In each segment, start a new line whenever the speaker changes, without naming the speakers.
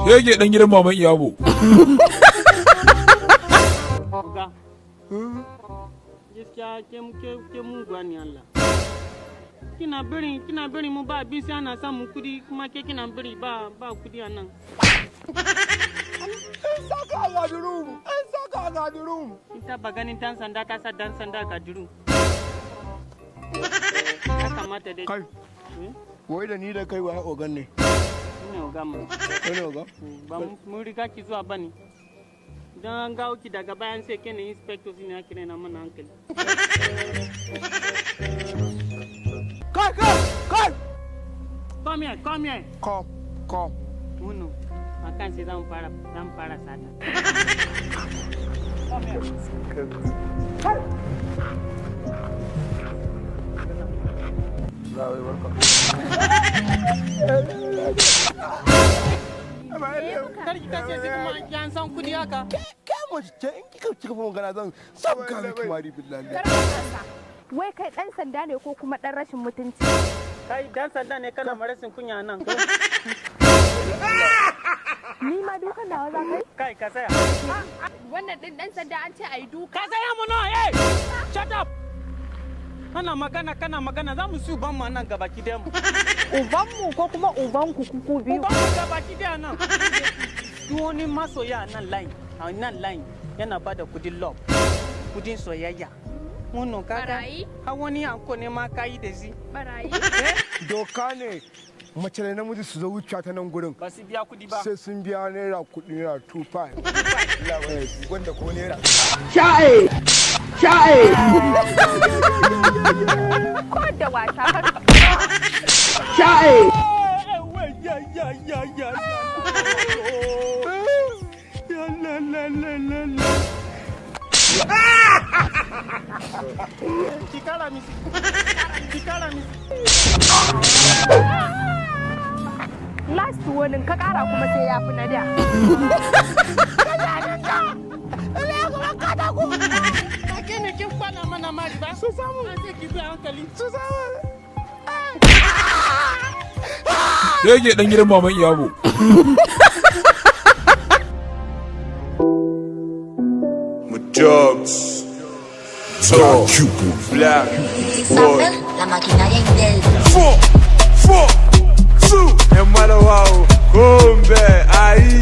Shege dan gidan maman Iyabo.
Oga. Gaskiya ke muguwa ne Allah. Kina bari mu ba abin sai ana samun kudi, kuma ke kina bari ba kudi a nan.
An saka a gadirum! An saka a gadirum!
Kin taba ganin dan sanda ta sa dan sanda ga duru? Ya kamata dai.
Kai, wai da ni da kai waye ogan ne?
Ni ne oga mu.
Kai ne oga?
Ba mun riga ki zuwa bane. Idan an gawo ki daga bayan, sai ke ne inspector ne ake na mana hankali.
Kai, kai, kai!
Come here, come here.
Come, come.
Uno. Akan sai zan fara sata. Come here.
Kai! Lawai, barka.
Kar ki kashe shi kuma ki an san kudi haka.
Ke mace ce, in kika cika magana zan sabga miki mari, billahi.
Wai kai ɗan sanda ne ko kuma ɗan rashin mutunci?
Kai dan sanda ne, kana marasin kunya nan.
Ni ma dukan nawa za ka yi?
Kai, ka tsaya.
Wannan ɗin ɗan sanda an ce a yi duka.
Ka tsaya mu no, hey! Shut up. Kana magana, kana magana, za mu su ban mu nan gabaki daya mu.
Ubanmu ko kuma ubanku kuku biyu?
Uban mu gabaki daya nan. Duk wani masoya a nan line, a nan line yana bada kudin love, kudin soyayya. Wannan kaga
Barayi?
har wani anko ne ma kayi da shi.
Barayi.
Doka ne, mace da namiji su zo wucewa ta nan gurin.
Ba su biya kudi ba.
Sai sun biya naira kudi, naira 25.
Wanda ko naira.
Sha'e! Sha'e!
Ko da wasa kar ka.
Sha'e!
Ya ya ya ya. Ya la la la la la. Ki kara misi. Ki kara misi.
Last warning, ka kara kuma sai ya fi na da.
Ba ke ne kin kwana mana mari ba? Su samu. An sai ki bi a hankali. Su samu.
Shege dan gidan maman Iyabo.
My dogs. Talk. Black. Boy.
La maquinaria Intel.
Four, four, two. Yan malawawo. Kombe. Ayi.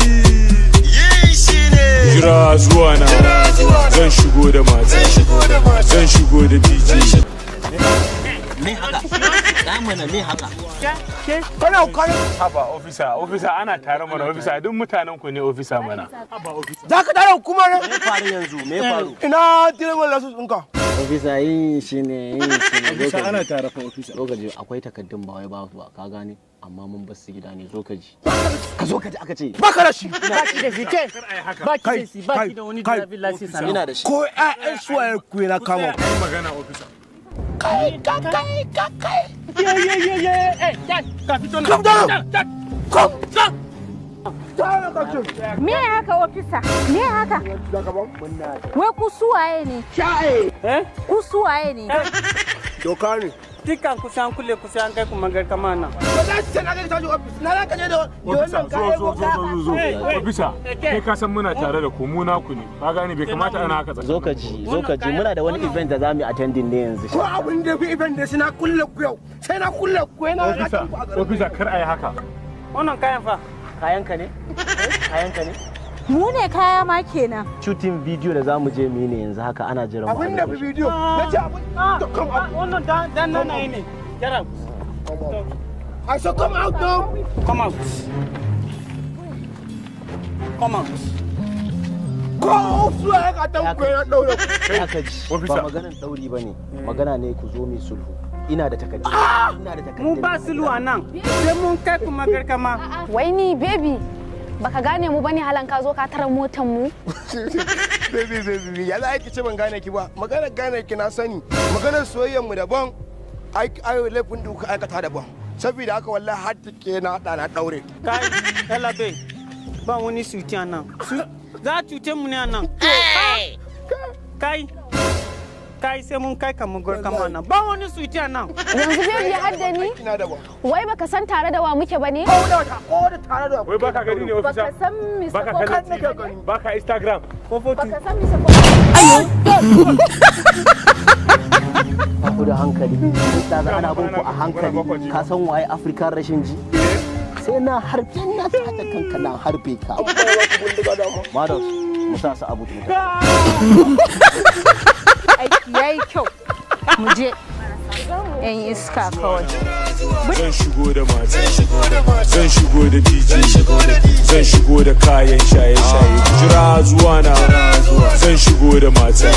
Jira zuwa na. Zan shigo da mata. Zan shigo da DJ.
Me haka? Da mana, me haka?
Kana kana
Haba officer, officer, ana tare mana, officer, duk mutanen ku ne, officer, mana. Haba officer.
Za ka tara hukuma ne?
Me faru yanzu? Me faru?
Ina direban license ɗinka?
Officer, yin shi ne, yin shi ne.
Officer, ana tare fa, officer.
Zo ka ji, akwai takaddun, ba wai ba ba, ka gane? Amma mun bar su gida ne, zo ka ji. Ka zo ka ji aka ce.
Baka da shi.
Baki da shi ke. Baki da shi, baki da wani
Kai,
driving license.
kai.
Ina da shi.
Ko ƴaƴan suwaye ku na kama ku.
Ai magana, officer.
Kai, ka kai, ka kai.
Ye ye ye ye. Eh, Jack, ka fito nan.
Come down.
Jack, Jack.
Come.
Jack.
Tara ka ce.
Me haka, officer? Me haka? Wai ku suwaye ne?
Sha'e!
Eh?
Ku suwaye ne?
Doka ne.
Dukkan kusan kulle kusan kai kuma garkama nan.
Ba za su ce na kai tashi ofis. Na za ka je da
Officer,
wannan
zo
kayan
zo zo zo zo.
Hey, hey.
Officer, kai ka san muna tare da ku, mu naku ne. Ka gane, bai kamata ana haka
Zo ka ji, zo ka ji, muna da wani event da za mu yi attending ne yanzu.
Ko abin da fi event da sai na kulle ku yau. Sai na kulle ku yana
Officer, officer, kar ai haka.
Wannan kayan fa.
Kayanka ne? Kayanka ne?
Mu ne kaya ma kenan.
Shooting video da za mu je mu yi ne yanzu haka, ana jiran mu a
Abin da fi
location.
bidiyo. Na ce abin. Come out.
Wannan dan nan ne. Get out.
Come out. I said come out now.
Come out. Come out.
Ko suwaye ka tan ku yana daure ku.
Ya ka ji, ba
Officer.
maganan ɗauri ba ne, magana ne ku zo mu yi sulhu. Ina da takardu. Ina da takardu.
Mu ba sulu a nan. Sai mun kai kuma garkama.
Wai ni baby, baka gane mu bane, halan ka zo ka tara motan mu.
Baby, baby, ya za ki ce ban gane ki ba? Maganar gane ki na sani. Maganar soyayyar mu daban. Ai ai, laifin da kuka aikata daban. Saboda haka wallahi har ke na da na daure.
Kai, Elabe. Ba wani suti a nan. Za a cuce mu ne a nan. Kai. Kai, sai mun kai ka mun kama nan. Ba wani sweetie a nan.
Yanzu baby, har da ni?
Ina da ba.
Wai baka san tare da wa muke bane?
Ko da ko da tare da.
Wai baka gani ne, officer?
Baka san Mr.
Baka
Koko
kallon TV? Baka Instagram?
Ko fotu.
Baka san Mr. Koko?
Ba ku da hankali. Da za ana bin ku a hankali. Ka san waye African rashin ji? Sai na harbe, na sata kanka, na harbe ka. Mados, mu sa su abu tuta.
Aiki yayi kyau. Mu je. Yan iska kawai.
Zan shigo da mata, zan shigo da DJ, zan shigo da kayan shaye-shaye. Ku jira zuwa na, zan shigo da mata.